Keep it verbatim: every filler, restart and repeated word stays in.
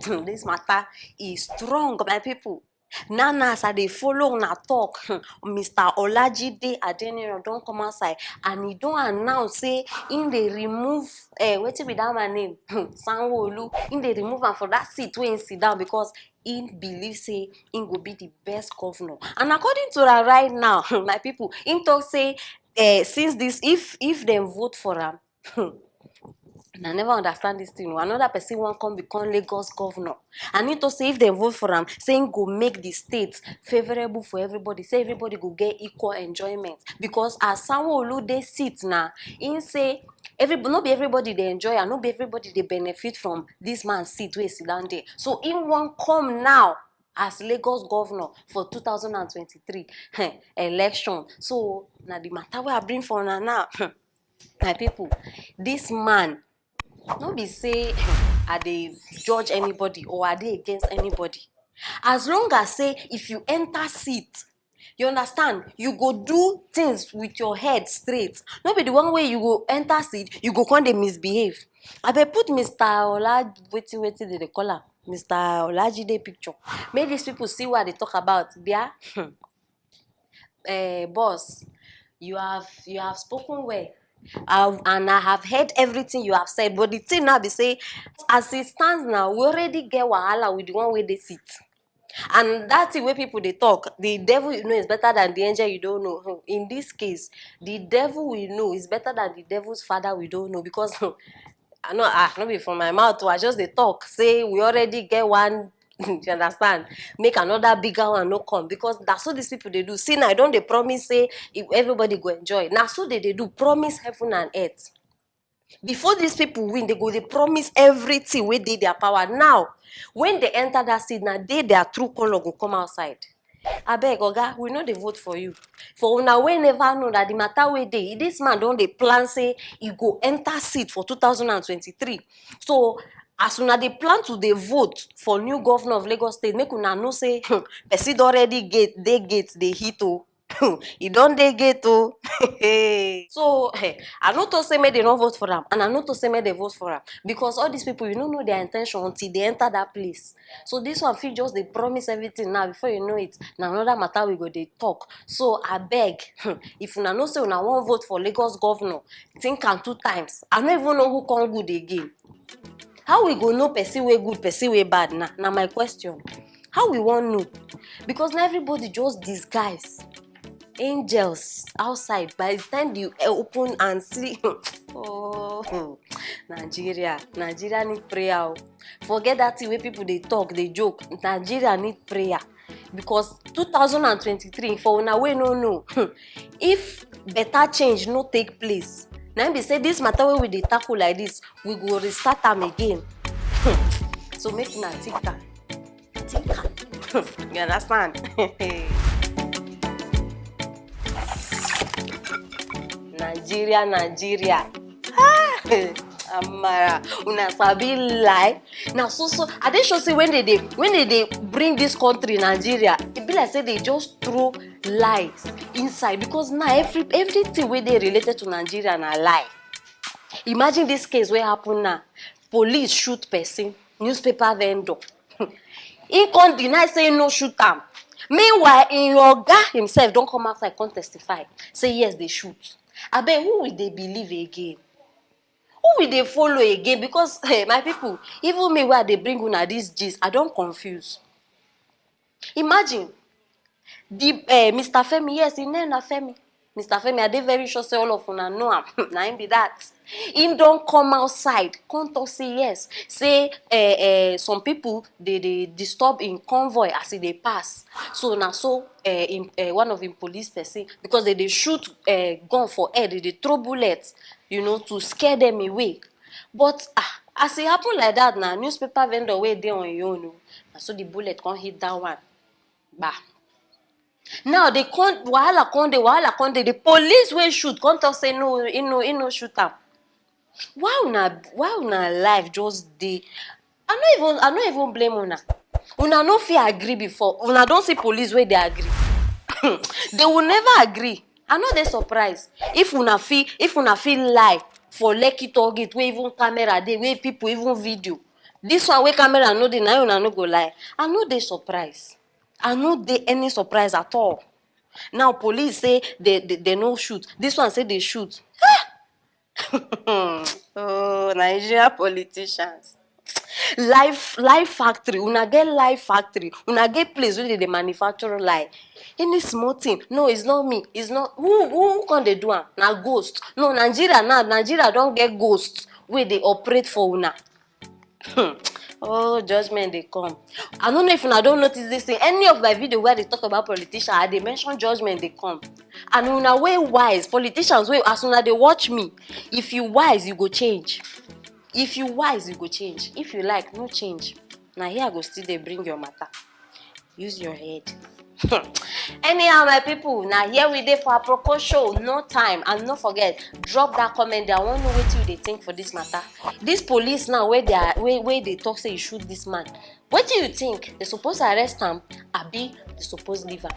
This matter is strong, my people. Now, now, as I dey follow una talk, Mister Olajide Adeniran don come outside and he don announce say he dey remove, eh, wetin be that man name? Sanwo-Olu. He dey remove am for that seat wey he sit down because he believe say he go be the best governor. And according to am right now, my people, he talk say, eh, since this, if, if dem vote for am, I never understand this thing. Another person wan come become Lagos governor. And he talk say if dem vote for am, say he go make the state favorable for everybody. Say everybody go get equal enjoyment. Because as Sanwo-Olu dey sit now, he say every, no be everybody dey enjoy and no be everybody dey benefit from this man seat wey sit down there. So he wan come now as Lagos governor for two thousand and twenty-three election. So na the matter wey I bring for una now. My people, this man, no be say I dey judge anybody or I dey against anybody. As long as say if you enter seat, you understand, you go do things with your head straight. No be the one wey you go enter seat, you go come dey misbehave. Abeg put Mister Ola, wetin, wetin dem dey call am? Mister Olajide picture. Make these people see what I dey talk about. Bia, eh, boss, you have, you have spoken well. Uh, and I have heard everything you have said. But the thing now be say, as it stands now, we already get wahala with the one wey dey seat. And that thing wey people dey talk, the devil you know is better than the angel you don't know. Hmm, in this case, the devil we know is better than the devil's father we don't know, because, hmm, I know, ah, no be from my mouth o, I just dey talk say we already get one. You understand? Make another bigger one no come, because that's what these people dey do. See now, I don dey promise say if everybody go enjoy. Na so they dey do, promise heaven and earth. Before these people win, they go dey promise everything wey dey their power. Now, when they enter that seat, na dey their true color go come outside. Abeg, oga, we no dey vote for you. For una wey never know that the matter wey dey, this man don dey plan say he go enter seat for two thousand and twenty-three. So as una dey plan to dey vote for new governor of Lagos State, make una know say person don already gate, dey gate dey hit o. E don dey gate o. So, eh, I no talk say make they no vote for am, and I no talk say make they vote for am, because all these people, you no know their intention until they enter that place. So this one fit just dey promise everything now, before you know it, na another matter we go dey talk. So abeg, if una know say una wan vote for Lagos governor, think am two times. I no even know who come good again. How we go know person wey good, person wey bad? Na, na my question. How we wan know? Because na everybody just disguise. Angels outside, by the time you, eh, open and see, oh, Nigeria, Nigeria need prayer o. Forget that thing wey people dey talk, dey joke. Nigeria need prayer, because two thousand and twenty-three, for una wey no know, if better change no take place, na im be say this matter wey we dey tackle like this, we go restart am again. So make una think am. Think am. You understand? Nigeria, Nigeria. Ah! Amara, una sabi lie. Na so so, I dey sure say when they dey, when they dey bring this country, Nigeria, e be like say they just throw lies inside, because now every, everything wey dey related to Nigeria na lie. Imagine this case wey happen now. Police shoot person, newspaper vendor. He come deny say he no shoot am. Meanwhile, im oga himself don come outside come testify say yes, they shoot. Abeg, who we dey believe again? Who we dey follow again? Because, eh, my people, even me wey I dey bring una this gist, I don confuse. Imagine the, eh, Mister Femi, yes, him name na Femi. Mister Femi, I dey very sure say all of una know am. Na him be that. Him don come outside, come talk say yes, say, eh, eh, some people dey, dey disturb im convoy as e dey pass. So na so, eh, im, eh, one of im police person, because they dey shoot, eh, gun for air, they dey throw bullets, you know, to scare them away. But, ah, as e happen like that, na newspaper vendor wey dey on im own o, na so the bullet come hit that one. Bah. Now they come, wahala come dey, wahala come dey. The police wey shoot come talk say no, he no, he no shoot am. Why una, why una life just dey? I no even, I no even blame una. Una no fit agree before. Una don see police wey dey agree. They will never agree. I no dey surprised. If una fit, if una fit lie for Lekki toll gate, wey even camera dey, wey people even video, This one wey camera no dey, na una no go lie. I no dey surprise. I no dey any surprise at all. Now police say they, they, they no shoot. This one say they shoot. Oh, Nigeria politicians. Life, life factory. Una get life factory. Una get place where they manufacture lie. Any small thing. No, it's not me. It's not who who can they do am? Na ghost. No, Nigeria now. Nigeria don't get ghost where they operate for una. Oh, judgment they come. I don't know if una don't notice this thing. Any of my video where they talk about politician, I they mention judgment they come. And una way wise politicians way as una they watch me. If you wise, you go change. If you wise, you go change. If you like, no change. Now here I go still they bring your matter. Use your head. Anyhow, my people, now here we dey for Aproko show. No time, and no forget, drop that comment there. I want know what you they think for this matter. This police now, where they are, where, where they talk say you shoot this man. What do you think? They supposed to arrest him, abi they supposed leave him?